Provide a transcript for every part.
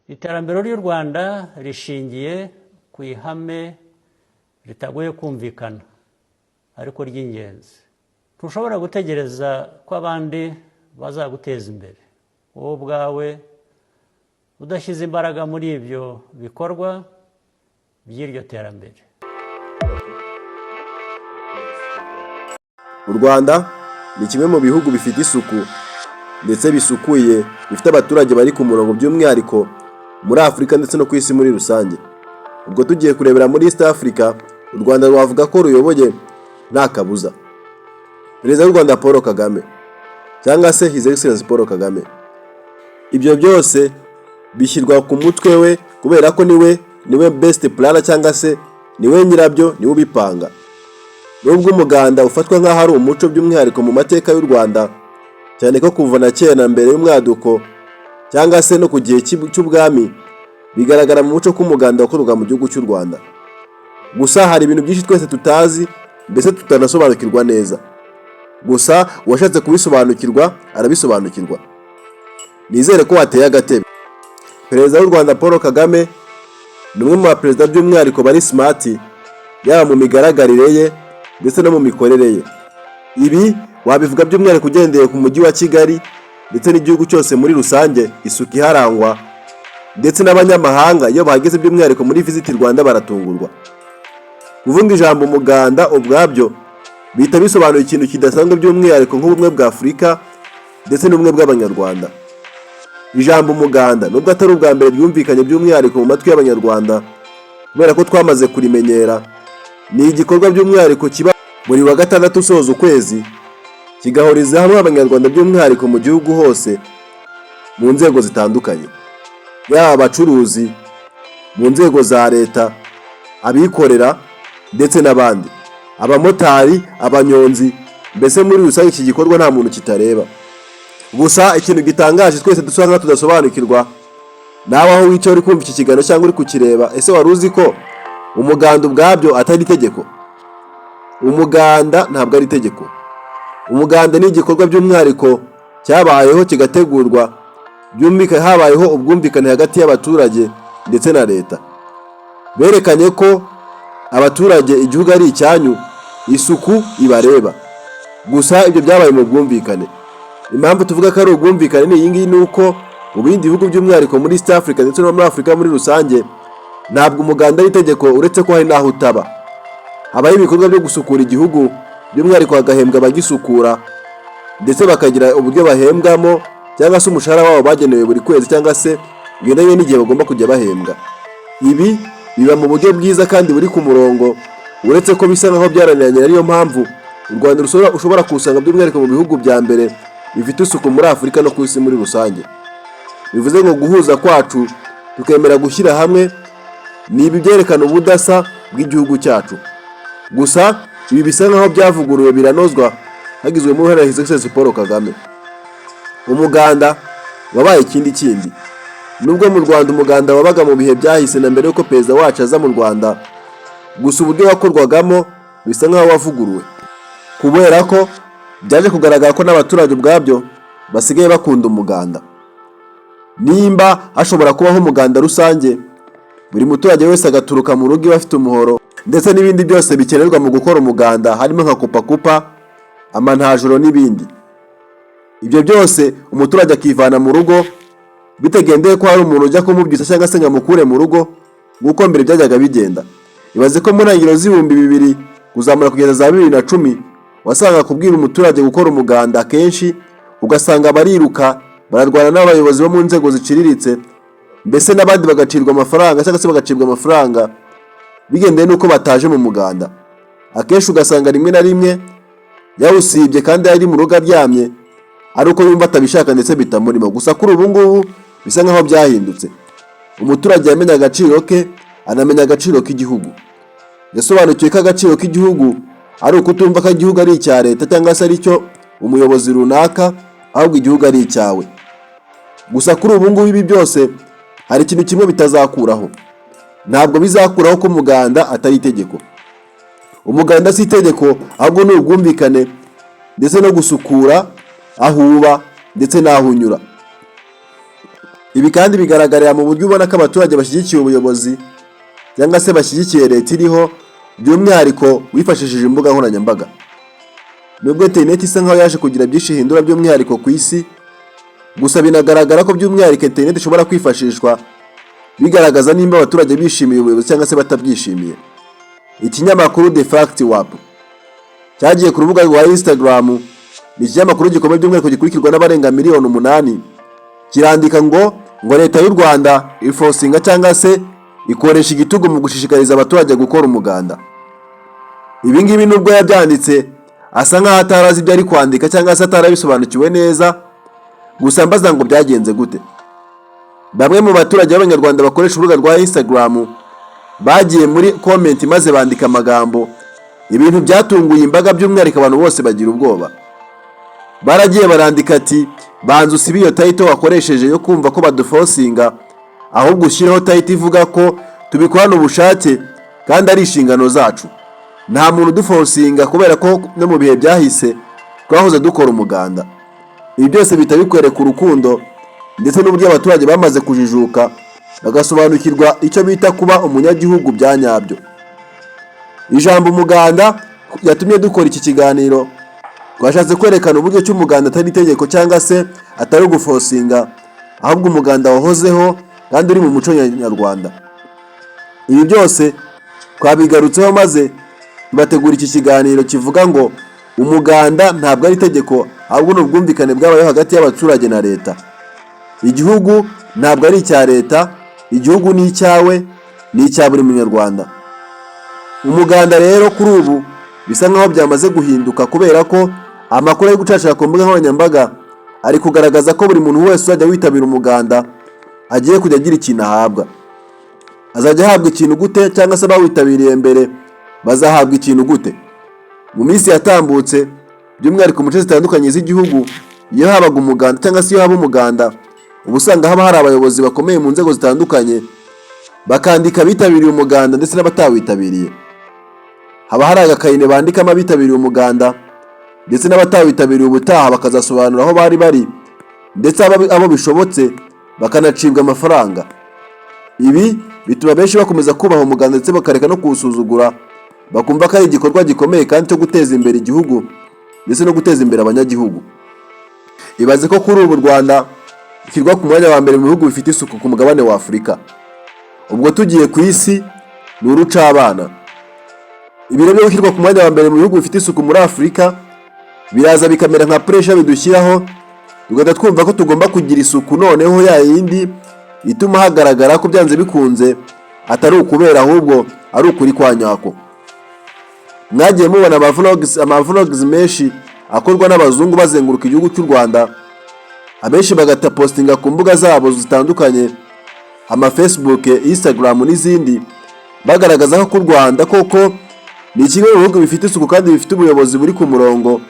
Iterambere ry'u Rwanda rishingiye ku ihame ritagoye kumvikana ariko ry'ingenzi: ntushobora gutegereza ko abandi bazaguteza imbere wowe ubwawe udashyize imbaraga muri ibyo bikorwa by'iryo terambere. U Rwanda ni kimwe mu bihugu bifite isuku ndetse bisukuye, bifite abaturage bari ku murongo, by'umwihariko muri Afurika ndetse no ku isi muri rusange. Ubwo tugiye kurebera muri East Africa, u Rwanda rwavuga ko ruyoboye nta kabuza. Perezida w'u Rwanda Paul Kagame, cyangwa se His Excellency Paul Kagame, ibyo byose bishyirwa ku mutwe we kubera ko niwe best planner, cyangwa se niwe nyirabyo, niwe ubipanga. Nubwo umuganda ufatwa nk'aho ari umuco, by'umwihariko mu mateka y'u Rwanda, cyane ko kuva na kera na mbere y'umwaduko cyangwa se no ku gihe cy'ubwami, bigaragara mu muco ko umuganda wakorwaga mu gihugu cy'u Rwanda. Gusa hari ibintu byinshi twese tutazi, mbese tutanasobanukirwa neza. Gusa uwashatse kubisobanukirwa arabisobanukirwa. Nizere ko wateye agatebe. Perezida w'u Rwanda Paul Kagame ni umwe mu baperezida by'umwihariko bari smart, yaba mu migaragarire ye ndetse no mu mikorere ye. Ibi wabivuga by'umwihariko ugendeye ku mujyi wa Kigali ndetse n'igihugu cyose muri rusange, isuku iharangwa, ndetse n'abanyamahanga iyo bahageze, by'umwihariko muri Visit Rwanda, baratungurwa. Kuvuga ijambo umuganda ubwabyo bihita bisobanura ikintu kidasanzwe, by'umwihariko nk'ubumwe bwa Afurika ndetse n'ubumwe bw'Abanyarwanda. Ijambo umuganda, nubwo atari ubwa mbere ryumvikanye by'umwihariko mu matwi y'Abanyarwanda, kubera ko twamaze kurimenyera, ni igikorwa by'umwihariko kiba buri wa gatandatu usoza ukwezi, kigahuriza hamwe Abanyarwanda by'umwihariko mu gihugu hose mu nzego zitandukanye, yaba abacuruzi, mu nzego za leta, abikorera ndetse n'abandi, abamotari, abanyonzi, mbese muri rusange iki gikorwa nta muntu kitareba. Gusa ikintu gitangaje twese dusa nkaho tudasobanukirwa, nawe aho wicaye uri kumva iki kiganiro cyangwa uri kukireba, ese wari uzi ko umuganda ubwabyo atari itegeko? Umuganda ntabwo ari itegeko. Umuganda ni igikorwa by'umwihariko cyabayeho, kigategurwa byumvikane, habayeho ubwumvikane hagati y'abaturage ndetse na leta. Berekanye ko abaturage igihugu ari icyanyu, isuku ibareba. Gusa ibyo byabaye mu bwumvikane. Impamvu tuvuga ko ari ubwumvikane ni iyi ngiyi: ni uko mu bindi bihugu, by'umwihariko muri East Africa ndetse no muri Afurika muri rusange, ntabwo umuganda ari itegeko, uretse ko hari n'aho utaba. Habaho ibikorwa byo gusukura igihugu, by'umwihariko hagahembwa abagisukura, ndetse bakagira uburyo bahembwamo cyangwa se umushahara wabo bagenewe buri kwezi, cyangwa se bigendanye n'igihe bagomba kujya bahembwa. Ibi biba mu buryo bwiza kandi buri ku murongo, uretse ko bisa nkaho byaraniranye. Ariyo mpamvu u Rwanda ushobora kuwusanga by'umwihariko mu bihugu bya mbere bifite isuku muri Afurika no ku isi muri rusange. Bivuze ngo guhuza kwacu, tukemera gushyira hamwe, ni ibi byerekana ubudasa bw'igihugu cyacu. Gusa ibi bisa nkaho byavuguruwe, biranozwa, hagizwemo uruhare na His Excellency Paul Kagame. Umuganda wabaye ikindi kindi. Nubwo mu Rwanda umuganda wabaga mu bihe byahise na mbere y'uko perezida wacu aza mu Rwanda, gusa uburyo wakorwagamo bisa nkaho wavuguruwe, kubera ko byaje kugaragara ko n'abaturage ubwabyo basigaye bakunda umuganda. Nimba hashobora kubaho umuganda rusange, buri muturage wese agaturuka mu rugo iwe afite umuhoro ndetse n'ibindi byose bikenerwa mu gukora umuganda, harimo nka kupakupa, amantajuro n'ibindi, ibyo byose umuturage akivana mu rugo bitagendeye ko hari umuntu ujya kumubyutsa cyangwa se ngo amukure mu rugo nk'uko mbere byajyaga bigenda. Ibaze ko mu ntangiriro z'ibihumbi 2000 kuzamura kugeza za 2010, wasanga kubwira umuturage gukora umuganda akenshi ugasanga bariruka, bararwana n'abayobozi bo mu nzego ziciriritse, mbese n'abandi bagacirwa amafaranga cyangwa se bagacibwa amafaranga bigendeye n'uko bataje mu muganda. Akenshi ugasanga rimwe na rimwe yawusibye kandi yari mu rugo aryamye, ari uko yumva atabishaka ndetse bitamurimo. Gusa kuri ubu ngubu bisa nkaho byahindutse. Umuturage yamenye agaciro ke, anamenya agaciro k'igihugu. Yasobanukiwe ko agaciro k'igihugu ari ukutumva ko igihugu ari icya leta cyangwa se ari cyo umuyobozi runaka, ahubwo igihugu ari icyawe. Gusa kuri ubu ngubu ibi byose hari ikintu kimwe bitazakuraho: ntabwo bizakuraho ko umuganda atari itegeko. Umuganda si itegeko, ahubwo ni ubwumvikane ndetse no gusukura aho uba ndetse n'aho unyura. Ibi kandi bigaragarira mu buryo ubona ko abaturage bashyigikiye ubuyobozi cyangwa se bashyigikiye leta iriho, by'umwihariko wifashishije imbuga nkoranyambaga. Nubwo interineti isa nkaho yaje kugira byinshi ihindura by'umwihariko ku isi, gusa binagaragara ko by'umwihariko interineti ishobora kwifashishwa bigaragaza nimba abaturage bishimiye ubuyobozi cyangwa se batabwishimiye. Ikinyamakuru The Fact Wap cyagiye ku rubuga rwa Instagram, ni ikinyamakuru gikomeye by'umwihariko gikurikirwa n'abarenga miliyoni 8, kirandika ngo leta y'u Rwanda iforcinga cyangwa se ikoresha igitugu mu gushishikariza abaturage gukora umuganda. Ibi ngibi nubwo yabyanditse asa nkaho atarazi ibyo ari kwandika cyangwa se atarabisobanukiwe neza. Gusa mbaza ngo byagenze gute? Bamwe mu baturage b'Abanyarwanda bakoresha urubuga rwa Instagram bagiye muri comment maze bandika amagambo, ibintu byatunguye imbaga, by'umwihariko abantu bose bagira ubwoba. Baragiye barandika ati: "Banza usibe iyo title wakoresheje yo kumva ko baduforcinga, ahubwo ushyireho title ivuga ko tubikorana ubushake kandi ari inshingano zacu. Nta muntu uduforcinga kubera ko no mu bihe byahise twahoze dukora umuganda." Ibi byose bihita bikwereka urukundo ndetse n'uburyo abaturage bamaze kujijuka, bagasobanukirwa icyo bita kuba umunyagihugu bya nyabyo. Ijambo umuganda yatumye dukora iki kiganiro. Twashatse kwerekana uburyo ki umuganda atari itegeko cyangwa se atari uguforcinga, ahubwo umuganda wahozeho kandi uri mu muco nyarwanda. Ibi byose twabigarutseho maze tubategura iki kiganiro kivuga ngo umuganda ntabwo ari itegeko, ahubwo ni ubwumvikane bwabayeho hagati y'abaturage na leta. Igihugu ntabwo ari icya leta, igihugu ni icyawe, ni icya buri munyarwanda. Umuganda rero kuri ubu bisa nkaho byamaze guhinduka, kubera ko amakuru ari gucacira ku mbuga nkoranyambaga ari kugaragaza ko buri muntu wese uzajya witabira umuganda agiye kujya agira ikintu ahabwa. Azajya ahabwa ikintu gute, cyangwa se abawitabiriye mbere bazahabwa ikintu gute? Mu minsi yatambutse, by'umwihariko mu nce zitandukanye z'igihugu, iyo habaga umuganda cyangwa se iyo haba umuganda, uba usanga haba hari abayobozi bakomeye mu nzego zitandukanye, bakandika abitabiriye umuganda ndetse n'abatawitabiriye. Haba hari agakayine bandikamo abitabiriye umuganda ndetse n'abatawitabiriye, ubutaha bakazasobanura aho bari bari, ndetse abo bishobotse bakanacibwa amafaranga. Ibi bituma benshi bakomeza kubaha umuganda ndetse bakareka no kuwusuzugura, bakumva ko ari igikorwa gikomeye kandi cyo guteza imbere igihugu ndetse no guteza imbere abanyagihugu. Ibaze ko kuri ubu u Rwanda rushyirwa ku mwanya wa mbere mu bihugu bifite isuku ku mugabane wa Afurika. Ubwo tugiye ku isi ni urucabana. Ibiro byo gushyirwa ku mwanya wa mbere mu bihugu bifite isuku muri Afurika biraza bikamera nka pressure bidushyiraho, tugahita twumva ko tugomba kugira isuku noneho ya yindi ituma hagaragara ko byanze bikunze atari ukubera, ahubwo ari ukuri kwa nyako. Mwagiye mubona amavlogs menshi akorwa n'abazungu bazenguruka igihugu cy'u Rwanda, abenshi bagata postinga ku mbuga zabo zitandukanye, ama Facebook, Instagram n'izindi, bagaragaza ko u Rwanda koko ni kimwe mu bihugu bifite isuku kandi bifite ubuyobozi buri ku murongo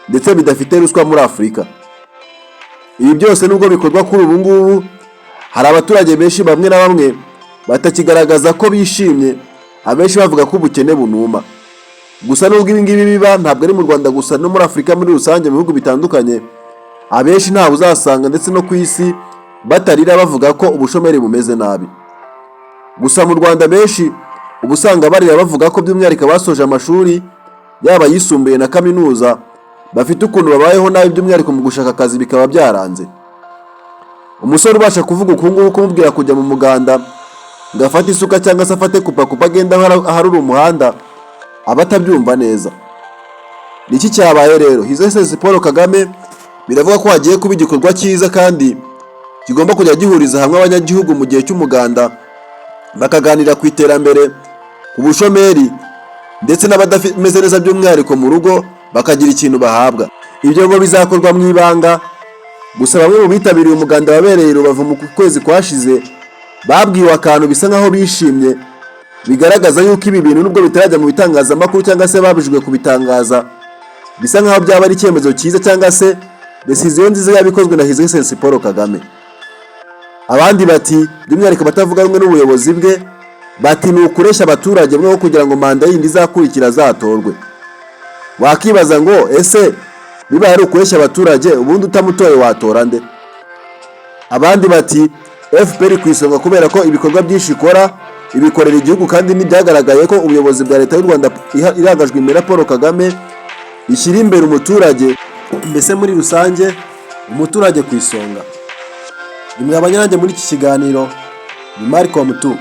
ndetse bidafite ruswa muri Afurika. Ibi byose nubwo bikorwa kuri ubu ngubu, hari abaturage benshi bamwe na bamwe batakigaragaza ko bishimye, abenshi bavuga ko ubukene bunuma. Gusa nubwo ibi ngibi biba, ntabwo ari mu Rwanda gusa, no muri Afurika muri rusange, mu bihugu bitandukanye, abenshi ntawe uzasanga ndetse no ku isi batarira bavuga ko ubushomeri bumeze nabi. Gusa mu Rwanda benshi uba usanga barira bavuga ko by'umwihariko abasoje amashuri yaba ayisumbuye na kaminuza bafite ukuntu babayeho nabi, by'umwihariko mu gushaka akazi bikaba byaranze. Umusore ubasha kuvuga uku nguku, kumubwira kujya mu muganda ngo afate isuka cyangwa se afate kupakupa agenda aharura umuhanda, aba atabyumva neza. Ni iki cyabaye rero? His Excellency Paul Kagame biravuga ko hagiye kuba igikorwa cyiza kandi kigomba kujya gihuriza hamwe abanyagihugu mu gihe cy'umuganda, bakaganira ku iterambere, ku bushomeri ndetse n'abadameze neza by'umwihariko mu rugo bakagira ikintu bahabwa. Ibyo ngo bizakorwa mu ibanga. Gusa bamwe mu bitabiriye umuganda wabereye i Rubavu mu kwezi kwashize babwiwe akantu bisa nkaho bishimye, bigaragaza yuko ibi bintu nubwo bitarajya mu bitangazamakuru cyangwa se babujijwe kubitangaza, bisa nkaho byaba ari icyemezo cyiza cyangwa se décision nziza yaba ikozwe na His Excellency Paul Kagame. Abandi bati, by'umwihariko abatavuga rumwe n'ubuyobozi bwe, bati ni ukureshya abaturage mwe kugira ngo manda yindi izakurikira azatorwe. Wakibaza ngo ese bibaye ari ukureshya abaturage, ubundi utamutoye watora nde? Abandi bati FPR ku isonga, kubera ko ibikorwa byinshi ikora ibikorera igihugu, kandi ntibyagaragaye ko ubuyobozi bwa Leta y'u Rwanda irangajwe imbere na Paul Kagame ishyira imbere umuturage, mbese muri rusange umuturage ku isonga. Nimwe abanyarange muri iki kiganiro ni Malcolm 2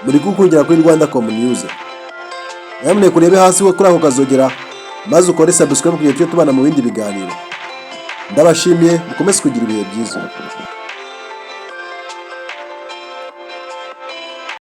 muri gukurikira kuri Rwanda Com News. Nyamuneka urebe hasi we kuri ako kazogera, maze ukore subscribe kugira tujye tubana mu bindi biganiro. Ndabashimiye, mukomeze kugira ibihe byiza.